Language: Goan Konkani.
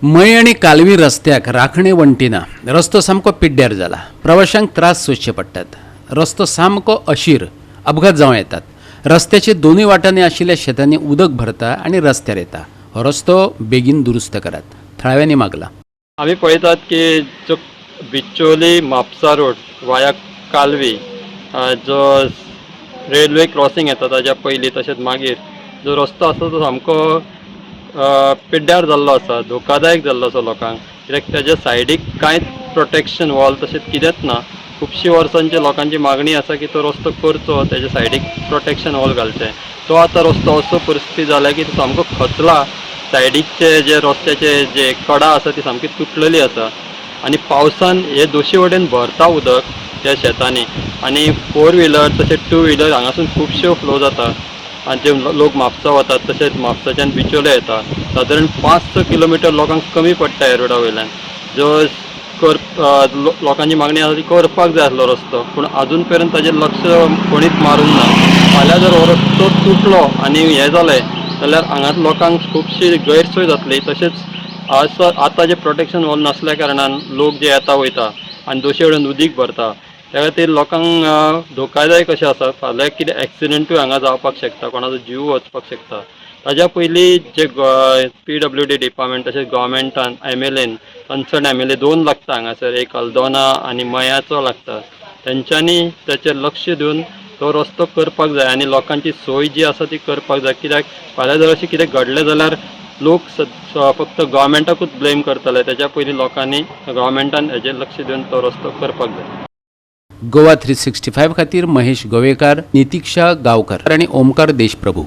मये आनी कालवी रस्त्याक राखणे वण्टी ना. रस्तो सामको पिड्ड्यार जाला. प्रवाशांक त्रास सोंसचे पडटात. रस्तो सामको अशीर, अपघात जावं येतात. रस्त्याचे दोनूय वाटांनी आशिल्ल्या शेतांनी उदक भरता आनी रस्त्यार येता. हो रस्तो बेगीन दुरुस्त करात, थळाव्यांनी मागला. आमी पळयतात की जो बिचोली म्हापसा रोड वाया कालवी जो रेल्वे क्रॉसिंग येता, ताज्या पयलीं तशेंच मागीर जो रस्तो आसा तो सामको पिड्ड्यार जाल्लो आसा, धोकादायक जाल्लो आसा लोकांक, कित्याक ताज्या सायडीक कांयच प्रोटेक्शन वॉल तशेंच कितेंच ना. खुबशीं वर्सांची लोकांची मागणी आसा की तो रस्तो करचो, तेज्या सायडीक प्रोटेक्शन वॉल घालचें. तो आतां रस्तो असो परिस्थिती जाल्या की तो सामको खचला. सायडीकचे जे रस्त्याचे जे कडा आसा ती सामकी तुटलेली आसा आनी पावसान हे दोशी वटेन भरता उदक त्या शेतांनी आनी फोर व्हिलर तशेंच टू व्हिलर हांगासून खुबश्यो फ्लो जाता आनी जे लोक म्हापसा वतात तशेंच म्हापसाच्यान बिचोले येता. सादारण 5-6 किलोमिटर लोकांक कमी पडटा ह्या रोडा वयल्यान. जो कर लोकांची मागणी आसा ती करपाक जाय आसलो रस्तो, पूण अजून पर्यंत ताजेर लक्ष कोणीच मारूंक ना. फाल्यां जर हो रस्तो तुटलो आनी हें जालें जाल्यार हांगा लोकांक खुबशी गैरसोय जातली. तशेंच आज आतां जे प्रोटेक्शन वॉल नासल्या कारणान लोक जे येता वयता आनी दोशी वटेन उदीक भरता, त्या खातीर लोकांक धोकादायक अशें आसा. फाल्यां कितें एक्सिडंटूय हांगा जावपाक शकता, कोणाचो जीव वचपाक शकता. ताज्या पयलीं जे पीडब्ल्यूडी डिपार्टमेंट तशेंच गोवमेंटान एमएलएन, कन्सर्न एमएलए दोन लागता हांगासर, एक अल्दोना आनी मयाचो लागता, तेंच्यांनी ताचेर लक्ष दिवन तो रस्तो करपाक जाय आनी लोकांची सोय जी आसा ती करपाक जाय, कित्याक फाल्यां जर अशें कितें घडलें जाल्यार लोक फक्त गोवमेंटाकूच ब्लेम करतले. तेज्या पयलीं लोकांनी, गोवमेंटान हेजेर लक्ष दिवन तो रस्तो करपाक जाय. गोवा 365 खातीर महेश गोवेकार, नितीक्षा गांवकर आनी ओमकार देशप्रभू.